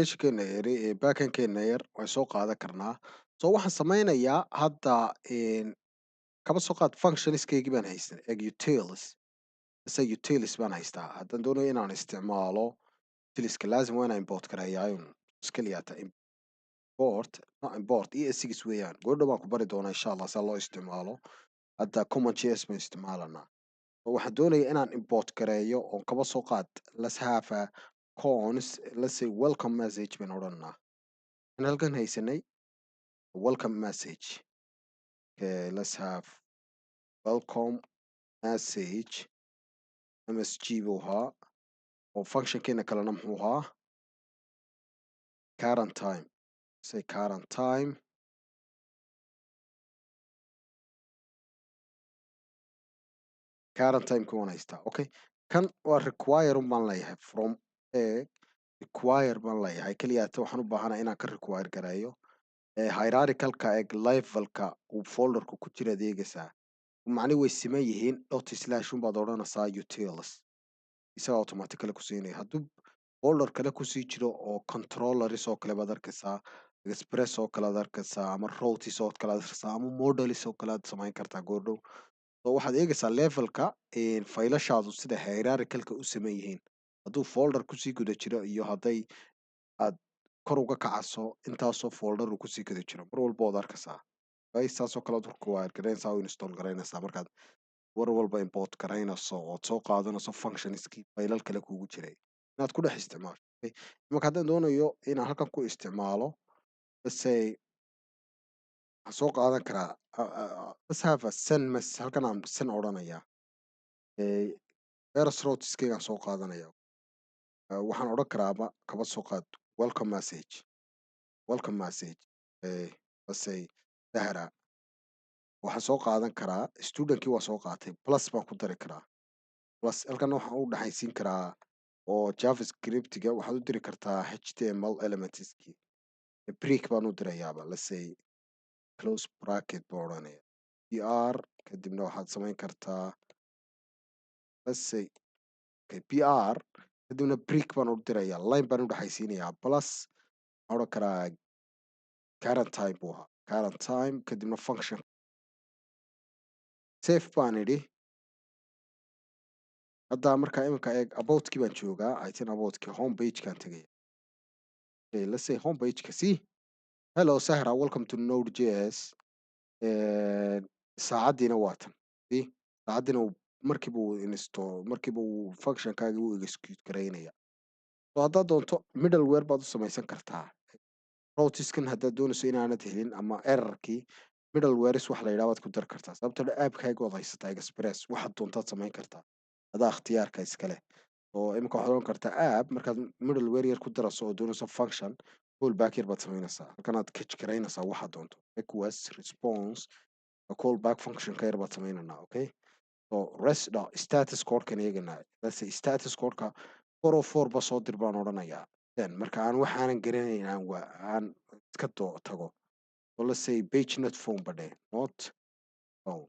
Application-keena yari ee backend-keena yar waan soo qaadan karnaa. So waxaan sameynayaa hadda kaba soo qaad functions-keygii baan haysan, eg utils, ise utils baan haystaa. Haddaan doonayo inaan isticmaalo utiliska, laazim waa inaan import gareeyaa un iskaliyaata import, not import es6 weeyaan. Goordhow baan ku bari doonaa, insha Allah, saa loo isticmaalo. Hadda common JS baan isticmaalanaa. So waxaan doonaya inaan import gareeyo oon kaba soo qaad let's have a const, let's say welcome message baan odhanaa. Aan halkan haysanay welcome message. Okay, let's have welcome message msg buu ahaa, oo functionkeena kalena muxuu ahaa? Current time, say current time. Current time waan haystaa. Okay, kan waa require un baan leeyahay, from a require baan leeyahay. Keliyaata waxaan u baahanahay inaan ka require gareeyo hierarchicalka. Eg levelka uu folderku ku jira adeegaysaa, macni way siman yihiin. Dot slash un baad odhanaysaa utils, isaga automatically ku siinaya. Hadduu folder kale kusii jiro oo controllers oo kale baad arkaysaa, express oo kale aad arkaysaa, ama routes oo kale aad arkaysaa, ama models oo kale aad samayn kartaa goordhow. So waxaad eegaysaa levelka faylashaadu sida hierarchicalka u saman yihiin, hadduu folder kusii guda jiro iyo hadday aad kor uga kacaso intaasoo folder uu kusii guda jiro, mar walba waad arkaysaa. Ay saasoo kale aad require garaynaysaa oo install garaynaysaa markaad war walba import garaynayso ood soo qaadanayso functionskii faylal kale kuugu jiray inaad ku dhex isticmaasho. Okay. Marka haddaan doonayo inaan halkan ku isticmaalo, let's say waxaan soo qaadan karaa let's have a send mess. Halkan aan send odhanayaa, first routeskeygaan soo qaadanaya. Waxaan odhan karaaba kaba soo qaad welcome message, welcome message, let's say Zahra. Waxaan soo qaadan karaa studentkii, waa soo qaatay, plus baan ku dari karaa plus. Halkan waxaan u dhexaysiin karaa oo JavaScriptiga waxaad u diri kartaa HTML elementskii. Break baan u dirayaaba, let's say close bracket baan odhanaya, br. Kadibna waxaad samayn kartaa, let's say, okay, br, kadibna break baan u dirayaa, line baan u dhexaysiinayaa, plus waxaan odhan karaa current time buu ahaa, current time, kadibna function. Save baan idhi. Hadda markaa iminka eeg, aboutkii baan joogaa. I think aboutkii home page-kaan tegaya. Okay, let's say home page-ka. See, "Hello Sahra, welcome to Node.js." Saacaddiina waa tan. See, saacaddiina markiiba uu install, markiiba uu functionkaagi uu execute garaynaya. So haddaad doonto middleware baad u samaysan kartaa routeskan. Haddaad doonayso inaanad helin ama errorkii, middlewares wax la yidhaha baad ku dari kartaa, sababtoo ah appkaaga waad haysataa Express, waxaad doontaad samayn kartaa, adaa ikhtiyaarka iskale. Oo imika waxaad oran kartaa app markaad middleware yar ku darayso oo doonayso function callback yar baad samaynaysaa. Halkanaad catch garaynaysaa waxaad doonto, request response callback function ka yar baad samaynanaa. Okay, so res dot status code-kan eeganaa. Let's say status code-ka 404 ba soo dir baan odhanayaa. Then marka aan waxaanan garanayn aan waa aan iska doo tago. So let's say page not found ba dheh, not found.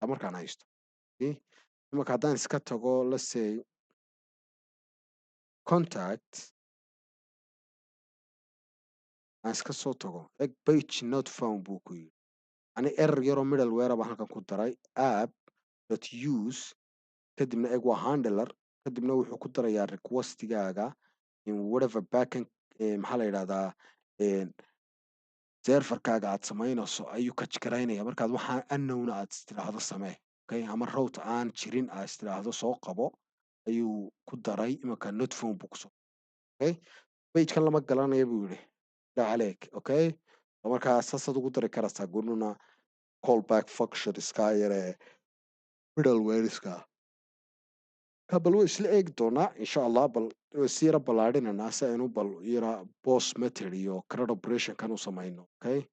Taa markaan haysto. See? Imanka haddaan iska tago, let's say contact aan iska soo tago, eg "page not found" buu ku yidhi. Ani error yaroo middleware baan halkan ku daray, app dot use, kadibna eg waa handler, kadibna wuxuu ku darayaa requestigaaga in whatever backend maxaa la yidhahdaa, serverkaaga aad samaynayso ayuu catch garaynaya markaad waxaan unknown aad istiraahdo samee. Okay, ama route aan jirin aad istiraahdo soo qabo ayuu ku daray. Imanka not found buu kusoo. Okay, pagekan lama garanayo buu yidhi dhacaleeg. Okay, markaa saasaad ugu dari karaysaa gununa callback function iska yaree middlewareska ka. Bal way isla eegi doonaa, insha Allah. Bal way si yara ballaadhinanaa si aynu bal yara post method iyo CRUD operation kan u samayno. Okay,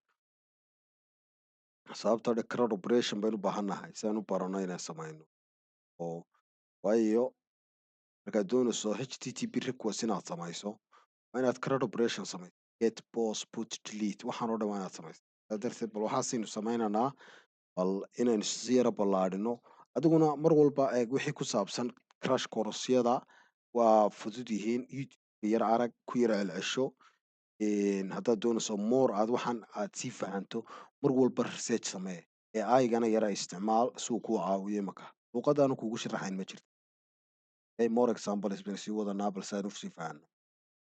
sababtoo ah CRUD operation baynu u baahannahay si aynu u barano inaan samayno, oo waayo markaad doonayso HTTP request inaad samayso, waa inaad CRUD operation samayso: get, post, put, delete, waxaan oo dhan waa inaad samayso. Saa darteed bal waxaasaynu samaynaynaa, bal inaynu si yara ballaadhino. Adiguna mar walba eeg wixii ku saabsan crash course-yada, waa fudud yihiin. YouTube Yar arag, ku yara celcesho. Haddaad doonayso more aad waxaan aad sii fahanto, mar walba research samee, AI-gana yara isticmaal si uu kuu caawiyo. Imaka luuqadaanu kugu sharaxayn ma jirto. More examples baynu sii wadanaa, balse aan usii fahanno.